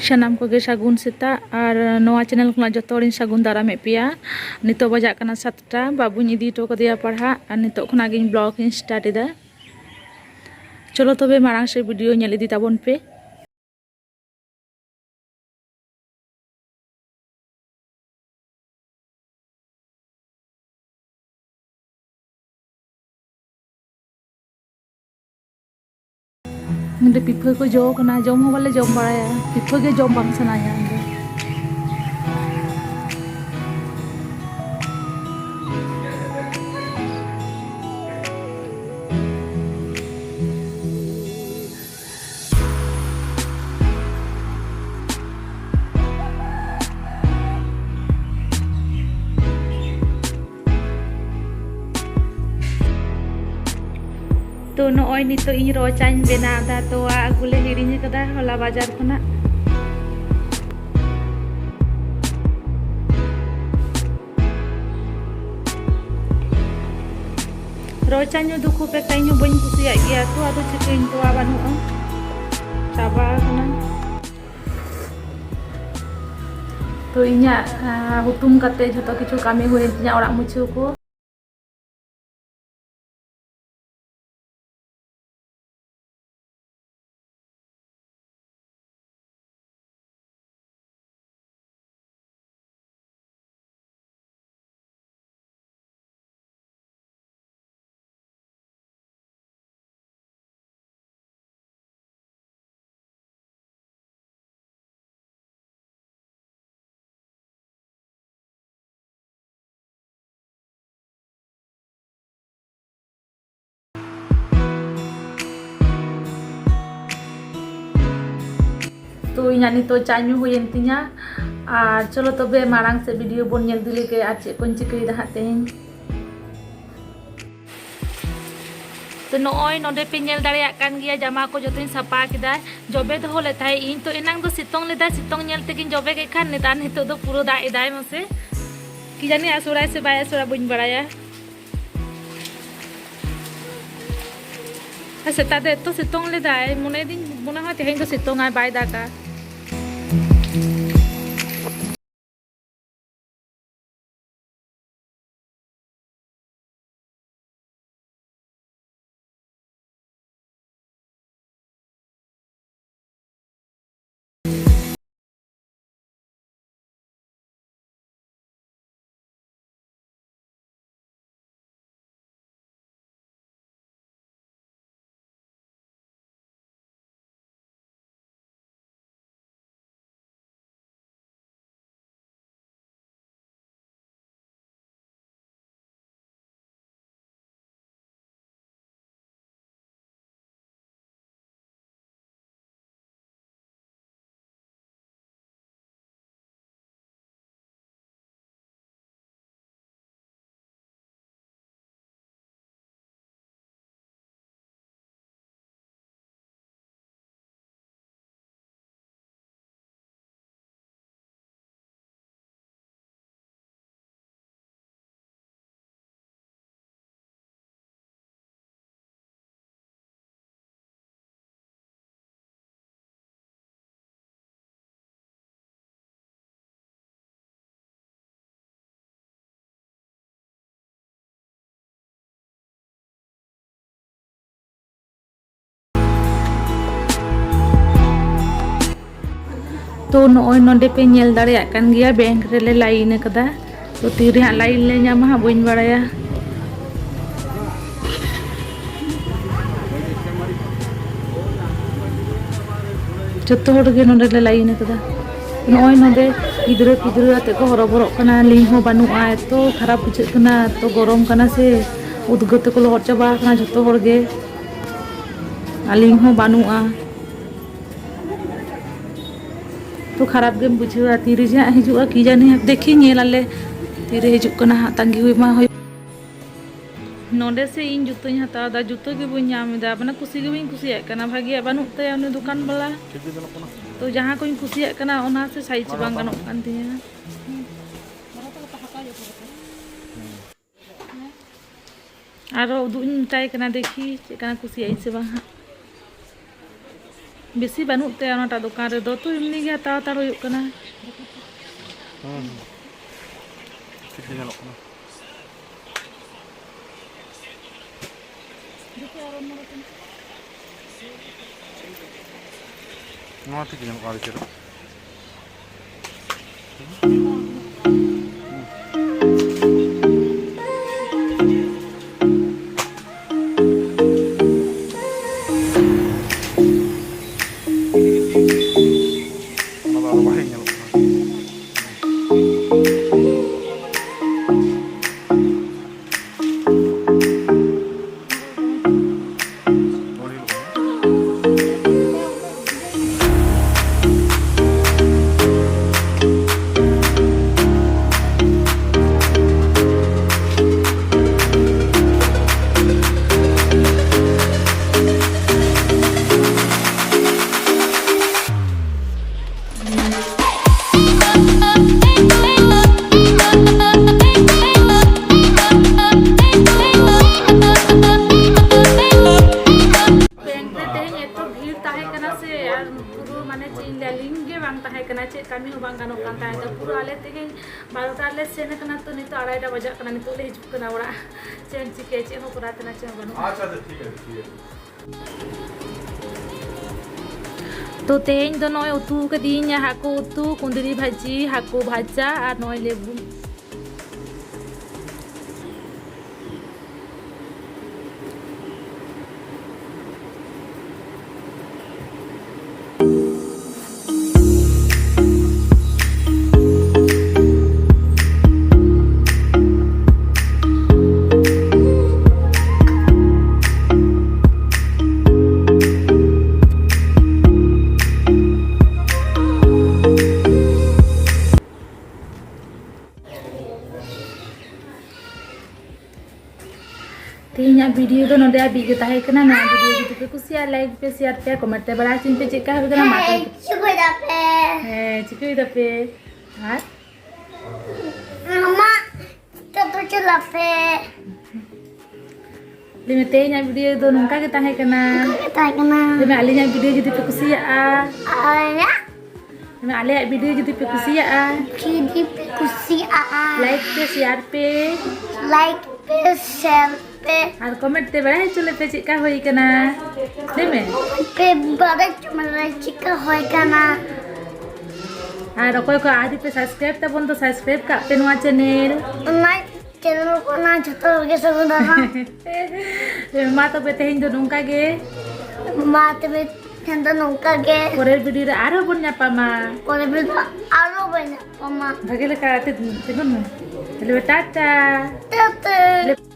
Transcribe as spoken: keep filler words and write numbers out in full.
ᱥᱟᱱᱟᱢ ᱠᱚᱜᱮ ᱥᱟᱹᱜᱩᱱ ᱥᱮᱛᱟᱜ, ᱟᱨ ᱱᱚᱣᱟ ᱪᱮᱱᱮᱞ ᱠᱷᱚᱱᱟᱜ ᱡᱚᱛᱚ ᱦᱚᱲᱤᱧ ᱥᱟᱹᱜᱩᱱ ᱫᱟᱨᱟᱢᱮᱫ ᱯᱮᱭᱟ᱾ ᱱᱤᱛᱚᱜ ᱵᱟᱡᱟᱜ ᱠᱟᱱᱟ ᱥᱟᱛᱴᱟ, ᱵᱟᱹᱵᱩᱧ ᱤᱫᱤ ᱦᱚᱴᱚ ᱠᱟᱫᱮᱭᱟ ᱯᱟᱲᱦᱟᱜ, ᱟᱨ ᱱᱤᱛᱚᱜ ᱠᱷᱚᱱᱟᱜ ᱜᱤᱧ ᱵᱞᱚᱜ ᱤᱧ ᱥᱴᱟᱨᱴ ᱮᱫᱟ᱾ ᱪᱚᱞᱚ ᱛᱚᱵᱮ ᱢᱟᱲᱟᱝ ᱥᱮᱫ ᱵᱷᱤᱰᱤᱭᱳ ᱧᱮᱞ ᱤᱫᱤ ᱛᱟᱵᱚᱱ ᱯᱮ᱾ ᱱᱚᱰᱮ ᱯᱤᱯᱷᱟᱹ ᱠᱚ ᱡᱚ ᱠᱟᱱᱟ, ᱡᱚᱢ ᱦᱚᱸ ᱵᱟᱞᱮ ᱡᱚᱢ ᱵᱟᱲᱟᱭᱟ, ᱯᱤᱯᱷᱟᱹ ᱜᱮ ᱡᱚᱢ ᱵᱟᱝ ᱥᱟᱱᱟᱭᱟ ᱤᱧ ᱫᱚ᱾ ᱛᱚ ᱱᱚᱜᱼᱚᱭ ᱱᱤᱛᱚᱜ ᱤᱧ ᱨᱚ ᱪᱟᱧ ᱵᱮᱱᱟᱣ ᱮᱫᱟ᱾ ᱛᱚᱣᱟ ᱟᱹᱜᱩ ᱞᱮ ᱦᱤᱲᱤᱧ ᱟᱠᱟᱫᱟ ᱦᱚᱞᱟ ᱵᱟᱡᱟᱨ ᱠᱷᱚᱱᱟᱜ᱾ ᱨᱚ ᱪᱟ ᱧᱩ ᱫᱚ ᱠᱷᱩᱵ ᱮᱠᱴᱟ ᱤᱧ ᱦᱚᱸ ᱵᱟᱹᱧ ᱠᱩᱥᱤᱭᱟᱜ ᱜᱮᱭᱟ, ᱛᱚ ᱟᱫᱚ ᱪᱤᱠᱟᱹᱧ, ᱛᱚᱣᱟ ᱵᱟᱹᱱᱩᱜᱼᱟ, ᱪᱟᱵᱟ ᱟᱠᱟᱱᱟ᱾ ᱛᱚ ᱤᱧᱟᱹᱜ, ᱟᱸ, ᱦᱩᱛᱩᱢ ᱠᱟᱛᱮ ᱡᱷᱚᱛᱚ ᱠᱤᱪᱷᱩ ᱠᱟᱹᱢᱤ ᱦᱩᱭᱮᱱ ᱛᱤᱧᱟᱹ, ᱚᱲᱟᱜ ᱢᱩᱪᱷᱟᱹᱣ ᱠᱚ᱾ ᱛᱚ ᱤᱧᱟᱹᱜ ᱱᱤᱛᱚᱜ ᱪᱟ ᱧᱩ ᱦᱩᱭᱮᱱ ᱛᱤᱧᱟ, ᱟᱨ ᱪᱚᱞᱚ ᱛᱚᱵᱮ ᱢᱟᱲᱟᱝ ᱥᱮᱫ ᱵᱷᱤᱰᱤᱭᱳ ᱵᱚᱱ ᱧᱮᱞ ᱤᱫᱤ ᱞᱮᱜᱮ ᱟᱨ ᱪᱮᱫ ᱠᱚᱧ ᱪᱤᱠᱟᱹᱭᱮᱫᱟ ᱦᱟᱸᱜ ᱛᱮᱦᱮᱧ᱾ ᱛᱚ ᱱᱚᱜᱼᱚᱭ ᱱᱚᱰᱮ ᱯᱮ ᱧᱮᱞ ᱫᱟᱲᱮᱭᱟᱜ ᱠᱟᱱ ᱜᱮᱭᱟ, ᱡᱟᱢᱟ ᱠᱚ ᱡᱚᱛᱚᱧ ᱥᱟᱯᱟ ᱠᱮᱫᱟ᱾ ᱡᱚᱵᱮ ᱫᱚᱦᱚ ᱞᱮᱫ ᱛᱟᱦᱮᱸᱫ ᱤᱧ, ᱛᱚ ᱮᱱᱟᱝ ᱫᱚ ᱥᱤᱛᱩᱝ ᱞᱮᱫᱟᱭ, ᱥᱤᱛᱩᱝ ᱧᱮᱞ ᱛᱮᱜᱮᱧ ᱡᱚᱵᱮ ᱠᱮᱫ ᱠᱷᱟᱱ ᱱᱮᱛᱟᱨ ᱱᱤᱛᱚᱜ ᱫᱚ ᱯᱩᱨᱟᱹ ᱫᱟᱜ ᱮᱫᱟᱭ᱾ ᱢᱟᱥᱮ ᱠᱤ ᱡᱟᱹᱱᱤ ᱟᱹᱥᱩᱲᱟᱭ ᱥᱮ ᱵᱟᱭ ᱟᱹᱥᱩᱲᱟ ᱵᱟᱹᱧ ᱵᱟᱲᱟᱭᱟ᱾ ᱟᱨ ᱥᱮᱛᱟᱜ ᱫᱚ ᱮᱛᱚ ᱥᱤᱛᱩᱝ ᱞᱮᱫᱟᱭ, ᱢᱚᱱᱮᱭᱮᱫᱤᱧ ᱢᱚᱱᱮ ᱦᱚᱭ ᱛᱮᱦᱮᱧ ᱫᱚ ᱥᱤᱛᱩᱝᱟᱭ, ᱵᱟᱭ ᱫᱟᱜᱟ᱾ ᱛᱚ, ᱱᱚᱜᱼᱚᱭ ᱱᱚᱰᱮ ᱯᱮ ᱧᱮᱞ ᱫᱟᱲᱮᱭᱟᱜ ᱠᱟᱱ ᱜᱮᱭᱟ, ᱵᱮᱝᱠ ᱨᱮᱞᱮ ᱞᱟᱭᱤᱱ ᱟᱠᱟᱫᱟ᱾ ᱛᱚ, ᱛᱤᱨᱮ ᱦᱟᱸᱜ ᱞᱟᱭᱤᱱ ᱞᱮ ᱧᱟᱢᱟ ᱦᱟᱸᱜ, ᱵᱟᱹᱧ ᱵᱟᱲᱟᱭᱟ᱾ ᱡᱚᱛᱚ ᱦᱚᱲ ᱜᱮ ᱱᱚᱰᱮ ᱞᱮ ᱞᱟᱭᱤᱱ ᱟᱠᱟᱫᱟ᱾ ᱱᱚᱜᱼᱚᱭ ᱱᱚᱰᱮ ᱜᱤᱫᱽᱨᱟᱹ ᱯᱤᱫᱽᱨᱟᱹ ᱟᱛᱮ ᱠᱚ ᱦᱚᱨᱚᱵᱚᱨᱚᱜ ᱠᱟᱱᱟ, ᱞᱤᱧ ᱦᱚᱸ ᱵᱟᱹᱱᱩᱜᱼᱟ᱾ ᱮᱛᱚ ᱠᱷᱟᱨᱟᱯ ᱵᱩᱡᱷᱟᱹᱜ ᱠᱟᱱᱟ, ᱮᱛᱚ ᱜᱚᱨᱚᱢ ᱠᱟᱱᱟ ᱥᱮ, ᱩᱫᱽᱜᱟᱹᱨ ᱛᱮᱠᱚ ᱞᱚᱦᱚᱫ ᱪᱟᱵᱟ ᱟᱠᱟᱱᱟ ᱡᱚᱛᱚ ᱦᱚᱲ ᱜᱮ᱾ ᱟᱹᱞᱤᱧ ᱦᱚᱸ ᱵᱟᱹᱱᱩᱜᱼᱟ᱾ ᱛᱚ, ᱠᱷᱟᱨᱟᱯ ᱜᱮᱢ ᱵᱩᱡᱷᱟᱹᱣᱟ᱾ ᱛᱤᱨᱮ ᱡᱮ ᱦᱟᱸᱜ ᱦᱤᱡᱩᱜᱼᱟ, ᱠᱤ ᱡᱟᱹᱱᱤ, ᱦᱟᱸᱜ ᱫᱮᱠᱷᱤ, ᱧᱮᱞ ᱟᱞᱮ ᱛᱤᱨᱮ ᱦᱤᱡᱩᱜ ᱠᱟᱱᱟ ᱦᱟᱸᱜ, ᱛᱟᱺᱜᱤ ᱦᱩᱭ ᱢᱟ ᱦᱩᱭ᱾ ᱱᱚᱰᱮ ᱥᱮ ᱤᱧ ᱡᱩᱛᱟᱹᱧ ᱦᱟᱛᱟᱣ ᱮᱫᱟ, ᱡᱩᱛᱟᱹ ᱜᱮ ᱵᱟᱹᱧ ᱧᱟᱢ ᱮᱫᱟ, ᱢᱟᱱᱮ ᱠᱩᱥᱤ ᱜᱮ ᱵᱟᱹᱧ ᱠᱩᱥᱤᱭᱟᱜ ᱠᱟᱱᱟ, ᱵᱷᱟᱜᱮᱭᱟᱜ ᱵᱟᱹᱱᱩᱜ ᱛᱟᱭᱟ ᱩᱱᱤ ᱫᱚᱠᱟᱱ ᱵᱟᱞᱟ᱾ ᱴᱷᱤᱠ ᱜᱮ ᱧᱮᱞᱚᱜ ᱠᱟᱱᱟ᱾ ᱛᱚ, ᱡᱟᱦᱟᱸ ᱠᱚᱧ ᱠᱩᱥᱤᱭᱟᱜ ᱠᱟᱱᱟ ᱚᱱᱟ ᱥᱮ ᱥᱟᱭᱤᱡᱽ ᱵᱟᱝ ᱜᱟᱱᱚᱜ ᱠᱟᱱ ᱛᱤᱧᱟᱹ᱾ ᱟᱨᱚ ᱩᱫᱩᱜ ᱤᱧ ᱢᱮᱛᱟᱭ ᱠᱟᱱᱟ, ᱫᱮᱠᱷᱤ ᱪᱮᱫ ᱠᱟᱱᱟ, ᱠᱩᱥᱤᱭᱟᱜ ᱤᱧ ᱥᱮ ᱵᱟᱝ ᱦᱟᱸᱜ᱾ ᱵᱮᱥᱤ ᱵᱟᱹᱱᱩᱜ ᱛᱟᱭᱟ ᱚᱱᱟᱴᱟᱜ ᱫᱚᱠᱟᱱ ᱨᱮᱫᱚ, ᱛᱚ ᱮᱢᱱᱤ ᱜᱮ ᱦᱟᱛᱟᱣ ᱦᱟᱛᱟᱲ ᱦᱩᱭᱩᱜ ᱠᱟᱱᱟ᱾ ᱦᱩᱸ, ᱦᱩᱸ᱾ ᱴᱷᱤᱠ ᱜᱮ ᱧᱮᱞᱚᱜ ᱠᱟᱱᱟ᱾ ᱱᱚᱣᱟ ᱴᱷᱤᱠ ᱧᱟᱢᱚᱜ ᱠᱟᱱᱟ ᱟᱹᱰᱤ ᱪᱮᱦᱨᱟ᱾ ᱚᱱᱟ ᱫᱚ ᱟᱨᱚ ᱵᱟᱝ ᱧᱮᱞᱚᱜ ᱠᱟᱱᱟ᱾ ᱵᱮᱝᱠ ᱨᱮ ᱛᱮᱦᱮᱧ ᱮᱛᱚ ᱵᱷᱤᱲ ᱛᱟᱦᱮᱸ ᱠᱟᱱᱟ ᱥᱮ, ᱟᱨ ᱯᱩᱨᱟᱹ, ᱢᱟᱱᱮ, ᱪᱮᱫ ᱤᱧ ᱞᱟᱹᱭᱟ, ᱞᱤᱧ ᱜᱮ ᱵᱟᱝ ᱛᱟᱦᱮᱸ ᱠᱟᱱᱟ, ᱪᱮᱫ ᱠᱟᱹᱢᱤ ᱦᱚᱸ ᱵᱟᱝ ᱜᱟᱱᱚᱜ ᱠᱟᱱ ᱛᱟᱦᱮᱸ᱾ ᱛᱚ ᱯᱩᱨᱟᱹ ᱟᱞᱮ ᱛᱮᱦᱮᱧ ᱵᱟᱨᱚᱴᱟ ᱨᱮᱞᱮ ᱥᱮᱱ ᱟᱠᱟᱱᱟ, ᱛᱚ ᱱᱤᱛᱚᱜ ᱟᱲᱟᱭᱴᱟ ᱵᱟᱡᱟᱜ ᱠᱟᱱᱟ, ᱱᱤᱛᱚᱜ ᱞᱮ ᱦᱤᱡᱩᱜ ᱠᱟᱱᱟ ᱚᱲᱟᱜ᱾ ᱪᱮᱫ ᱮᱢ ᱪᱤᱠᱟᱹᱭᱟ, ᱪᱮᱫ ᱦᱚᱸ ᱠᱚᱨᱟᱣ ᱛᱮᱱᱟᱜ ᱪᱮᱫ ᱦᱚᱸ ᱵᱟᱹᱱᱩᱜᱼᱟ᱾ ᱟᱪᱪᱷᱟ, ᱟᱪᱪᱷᱟ, ᱴᱷᱤᱠ ᱟᱪᱷᱮ, ᱴᱷᱤᱠ ᱟᱪᱷᱮ᱾ ᱛᱚ ᱛᱮᱦᱮᱧ ᱫᱚ ᱱᱚᱜᱼᱚᱭ ᱩᱛᱩ ᱠᱟᱹᱫᱟᱹᱧ ᱦᱟᱹᱠᱩ ᱩᱛᱩ, ᱠᱩᱸᱫᱽᱨᱤ ᱵᱷᱟᱹᱡᱤ, ᱦᱟᱹᱠᱩ ᱵᱷᱟᱡᱟ ᱟᱨ ᱱᱚᱜᱼᱚᱭ ᱞᱮᱵᱩ᱾ ᱛᱮᱦᱮᱧᱟᱜ video ᱫᱚ ᱱᱚᱰᱮ ᱦᱟᱹᱵᱤᱡ ᱜᱮ ᱛᱟᱦᱮᱸ ᱠᱟᱱᱟ᱾ ᱱᱚᱣᱟ video ᱡᱩᱫᱤ ᱯᱮ ᱠᱩᱥᱤᱭᱟᱜᱼᱟ, like ᱯᱮ, share ᱯᱮ, comment ᱛᱮ ᱵᱟᱲᱟᱭ ᱦᱚᱪᱚᱧ ᱯᱮ ᱪᱮᱫ ᱞᱮᱠᱟ ᱦᱩᱭ ᱠᱟᱱᱟ᱾ ᱢᱟ ᱛᱚᱵᱮ ᱦᱮᱸ, ᱪᱤᱠᱟᱹᱭ ᱫᱟᱯᱮ? ᱦᱮᱸ, ᱪᱤᱠᱟᱹᱭ ᱫᱟᱯᱮ? ᱟᱨ ᱢᱟᱢᱟ, ᱛᱚ ᱪᱟᱞᱟᱜ ᱯᱮ᱾ ᱞᱟᱹᱭ ᱢᱮ, ᱛᱮᱦᱮᱧᱟᱜ video ᱫᱚ ᱱᱚᱝᱠᱟ ᱜᱮ ᱛᱟᱦᱮᱸ ᱠᱟᱱᱟ᱾ ᱱᱚᱝᱠᱟ ᱜᱮ ᱛᱟᱦᱮᱸ ᱠᱟᱱᱟ᱾ ᱞᱟᱹᱭ ᱢᱮ, ᱟᱹᱞᱤᱧᱟᱜ video ᱡᱩᱫᱤ ᱯᱮ ᱠᱩᱥᱤᱭᱟᱜᱼᱟ, ᱟᱨ ᱞᱟᱹᱭ ᱢᱮ, ᱟᱞᱮᱭᱟᱜ video ᱡᱩᱫᱤ ᱯᱮ ᱠᱩᱥᱤᱭᱟᱜᱼᱟ, ᱡᱩᱫᱤ ᱯᱮ ᱠᱩᱥᱤᱭᱟᱜᱼᱟ, like ᱯᱮ, share ᱯᱮ, like ᱯᱮ, share ᱯᱮ, ᱟᱨ comment ᱛᱮ ᱵᱟᱲᱟᱭ ᱦᱚᱪᱚ ᱞᱮᱯᱮ ᱪᱮᱫᱠᱟ ᱦᱩᱭ ᱠᱟᱱᱟ᱾ ᱞᱟᱹᱭ ᱢᱮ᱾ ᱯᱮ ᱵᱟᱲᱟᱭ ᱦᱚᱪᱚ ᱢᱟᱞᱮ ᱪᱮᱫᱠᱟ ᱦᱩᱭ ᱠᱟᱱᱟ᱾ ᱟᱨ ᱚᱠᱚᱭ ᱠᱚ ᱟᱹᱣᱨᱤ ᱯᱮ subscribe ᱛᱟᱵᱚᱱ ᱫᱚ, subscribe ᱠᱟᱜ ᱯᱮ ᱱᱚᱣᱟ channel᱾ ᱚᱱᱟ channel ᱠᱚ ᱚᱱᱟ ᱡᱷᱚᱛᱚ ᱦᱚᱲ ᱜᱮ ᱥᱟᱹᱜᱩᱱ ᱫᱟᱨᱟᱢ᱾ ᱢᱟ ᱛᱚᱵᱮ ᱛᱮᱦᱮᱧ ᱫᱚ ᱱᱚᱝᱠᱟ ᱜᱮ᱾ ᱢᱟ ᱛᱚᱵᱮ ᱛᱮᱦᱮᱧ ᱫᱚ ᱱᱚᱝᱠᱟ ᱜᱮ᱾ ᱯᱚᱨᱮᱨ video ᱨᱮ ᱟᱨᱦᱚᱸ ᱵᱚᱱ ᱧᱟᱯᱟᱢᱟ᱾ ᱯᱚᱨᱮᱨ video ᱨᱮ ᱟᱨᱦᱚᱸ ᱵᱚᱱ ᱧᱟᱯᱟᱢᱟ᱾ ᱵᱷᱟᱜᱮ ᱞᱮᱠᱟ ᱛᱤ-, ᱛᱤᱸᱜᱩᱱ ᱢᱮ᱾ ᱛᱟᱦᱞᱮ ᱴᱟᱴᱟ᱾ ᱴᱟᱴᱟ᱾